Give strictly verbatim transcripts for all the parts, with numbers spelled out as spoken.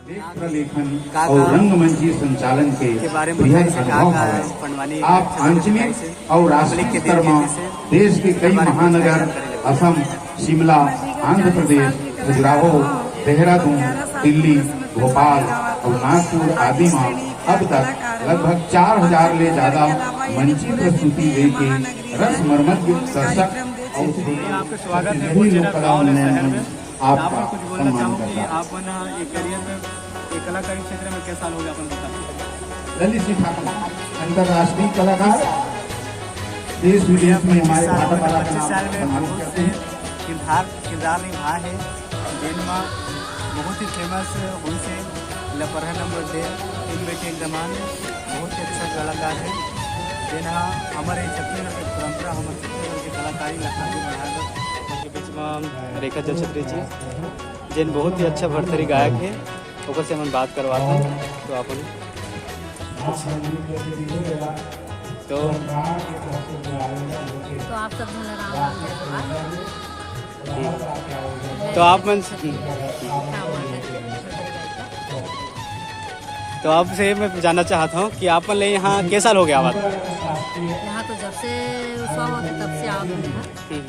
लेखन अउ रंगमंची संचालन के के बारे में बृहद बताइए, का, अनुभव का हवय। पंडवानी आप आंचलिक अउ राष्ट्रीय स्तर म देश के कई महानगर, असम, शिमला, आंध्र प्रदेश, खजुराहो, देहरादून, दिल्ली, भोपाल अउ नागपुर आदि म अब तक लगभग चार हजार ले ज्यादा मंची प्रस्तुति देके रस मर्मज्ञ दर्शक अउ आपका स्वागत है सभी लोक कला उन्नयन मंच आपका कुछ बोलना चाहूँ कि आप मन ह एक करियर में, एक कलाकारी क्षेत्र में कै साल हो गया, अपन बता। ललित जी ठाकुर, अंतर्राष्ट्रीय कलाकार, देश विदेश में हमारे भाटापारा का नाम सम्मानित करते हैं। किरदार, किरदार निभाए हे, जेन म बहुत ही फेमस होइस हे लपरहा नंबर डेढ़, तीन बेटी एक दमांद, बहुत ही अच्छा कलाकार हे। जेन ह हमर ये छत्तीसगढ़ के परंपरा, हमर छत्तीसगढ़ के कलाकारी ला आगे बढ़ाए बर। के बीच में रेखा जलछत्री जी, जेन बहुत ही अच्छा भरथरी गायक हे, ओकर से हमन बात करवात हन। तो आप उन्हें तो तो आप सब झन ला राम राम, जय जोहार। तो आप मन से, हाँ, बोल रहे। तो आपसे मैं जानना चाहता हूँ कि आप मन ले यहाँ कै साल हो गया आवाज? यहाँ तो जब से उत्सव होते तब से आप हैं। हम्म।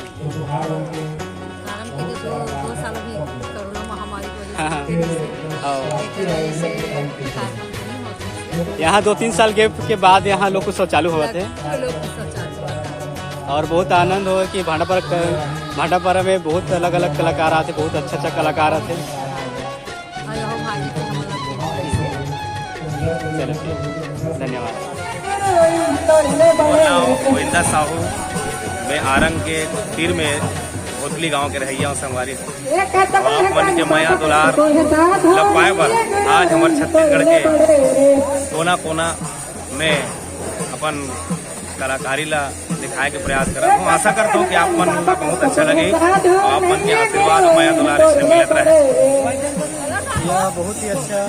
कारण कि देखो, दो साल अभी कोरोना महामारी की वजह से हाँ, हाँ। छुट्टी नहीं थी। हाँ। एक वजह से कार्यक्रम तो नहीं होते। यहाँ दो तीन साल गैप के बाद यहाँ लोग उत्सव चालू होवत हे। लोग उत्सव चालू होवत हे। और बहुत आनंद हो कि भाटापारा क-, भाटापारा में बहुत अलग-अलग कलाकार आथे, बहुत अच्छा-अच्छा कलाकार आथे। और यहाँ भाई को हम लोग चलो, ठीक। धन्यवाद। मोर नाम गोविंदा साहू, मैं आरंग के तीर में भोतली गांव के रहइया हूँ, संगवारी। आप मन के मया दुलार ल पाए बर आज हमर छत्तीसगढ़ के कोना-कोना में अपन कलाकारी ला दिखाए के प्रयास करत हूँ। आशा करता हूँ कि आप मन ला बहुत अच्छा लगे और आप मन के आशीर्वाद और मया दुलार इसने मिलत रहे। यह बहुत ही अच्छा।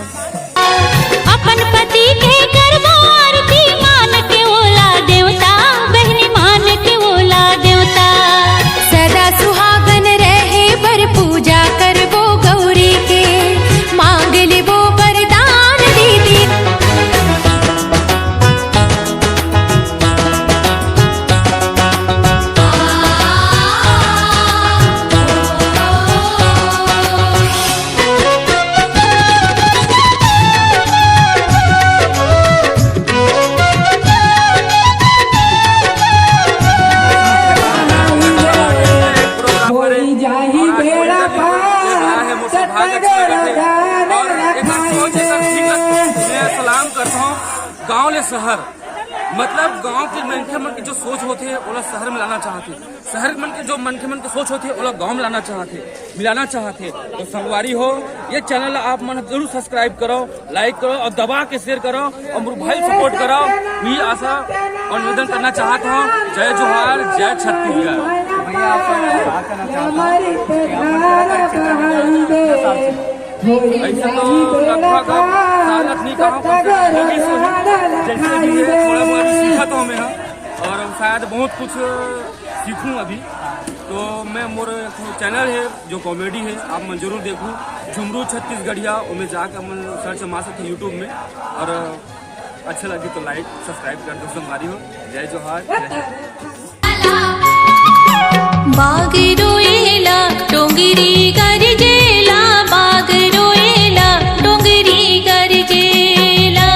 अपन पति के करबो आरती, मान के ओला देवता, बहिनी मान के ओला देवता। सदा सुहागन रहे बर पूजा करबो गौरी के, मांग लेबो वरदान दीदी। होई जाही बेड़ा पार, और एक बार सोच, एक बार ठीक लगता है। मैं सलाम करता हूँ गांव ले शहर, मतलब गांव के मनखे मन के जो सोच होथे, ओला शहर में लाना चाहथे, शहर मन के जो मनखे मन के सोच होथे, ओला गांव में लाना चाहथे, मिलाना चाहथे। तो संगवारी हो, ये चैनल ला आप मन जरूर सब्सक्राइब करो, लाइक करो और दबा के शेयर करो और मोर भाई सपोर्ट करो। यही आशा और निवेदन करना चाहता हूँ। जय जोहार, जय छत्तीसगढ़। भैया, आप कहा कहना चाहता हूँ कि आप मन कलाकारी क्षेत्र में कितना साल से? ऐसे तो लगभग अब साल अखनी कहाँ कम से कम होगी सो ही। जैसे भी है, थोड़ा बहुत सीखा तो हमें, हाँ, और शायद बहुत कुछ सीखूं अभी। तो मैं, मोर एक ठो चैनल है जो कॉमेडी है, आप मन जरूर देखू, झुमरू छत्तीसगढ़िया। ओमे जाके मन सर्च मार सकते YouTube में, और अच्छा लगे तो लाइक सब्सक्राइब कर दो संगवारी हो। जय जोहार, जय छत्तीसगढ़। बाग रोएला, डोंगरी गरजेला, बाग रोएला, डोंगरी गरजेला।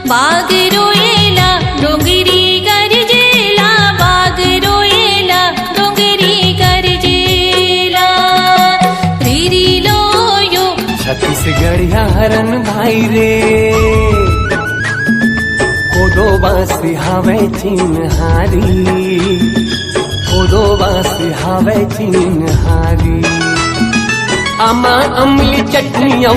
बाग रोएला, डोंगरी गरजेला, बाग रोएला, डोंगरी गरजेला। रीरी लो यो। छत्तीसगढ़िया हरन भाई रे, कोदो बांस हावय चिन्हारी, कोदो बांस हावय चिन्हारी। आमा अमली चटनी अउ,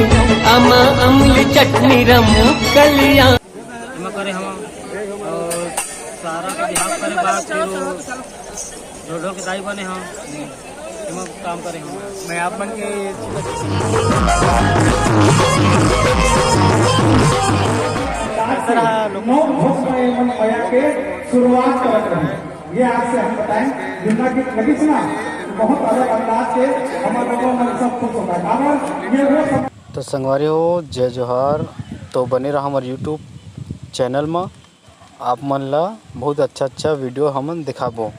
आमा अमली चटनी रमकलिया। एमा करे हवं और सारा के बिहाव करे बाद फिर वो ढोल ढोल के दाई बने हवं, एमा काम करे हवं। मैं आप मन के नौ घोषणा एवं मया के शुरुआत करत रहे। ये आपसे हम बताएं, जितना कि traditional बहुत अलग अंदाज से हमारे लोगों में सब कुछ होता है। काबर ये वो सब तो संगवारी हो, जय जोहार। तो बने रहा हमर YouTube चैनल म, आप मन ला बहुत अच्छा अच्छा वीडियो हमन दिखाबो।